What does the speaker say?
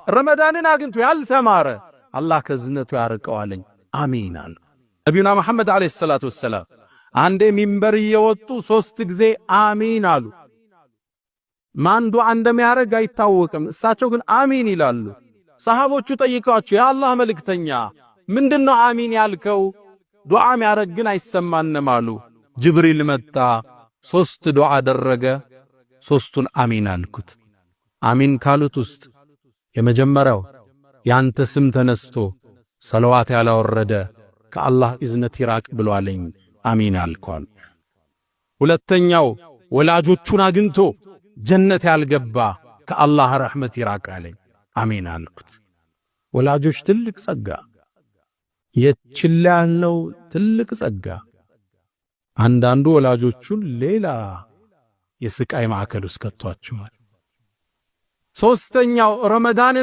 ረመዳንን አግኝቶ ያልተማረ አላህ ከእዝነቱ ያርቀዋለኝ። አሚን አሉ። ነቢዩና መሐመድ عليه الصلاة والسلام አንዴ ሚንበር እየወጡ ሶስት ጊዜ አሚን አሉ። ማን ዱዓ እንደሚያደርግ አይታወቅም። እሳቸው ግን አሚን ይላሉ። ሰሃቦቹ ጠይቀዋቸው፣ የአላህ መልእክተኛ፣ ምንድነው አሚን ያልከው? ዱዓ የሚያደርግ ግን አይሰማንም አሉ። ጅብሪል መጣ፣ ሶስት ዱዓ አደረገ። ሶስቱን አሚን አልኩት። አሚን ካሉት ውስጥ የመጀመሪያው ያንተ ስም ተነስቶ ሰለዋት ያላወረደ ከአላህ እዝነት ይራቅ ብሏለኝ። አሚን አልኳል። ሁለተኛው ወላጆቹን አግኝቶ ጀነት ያልገባ ከአላህ ረሕመት ይራቅ አለኝ። አሚን አልኩት። ወላጆች ትልቅ ጸጋ፣ የችላ ያልነው ትልቅ ጸጋ። አንዳንዱ ወላጆቹን ሌላ የስቃይ ማዕከል ውስጥ ከቷቸዋል። ሶስተኛው ረመዳንን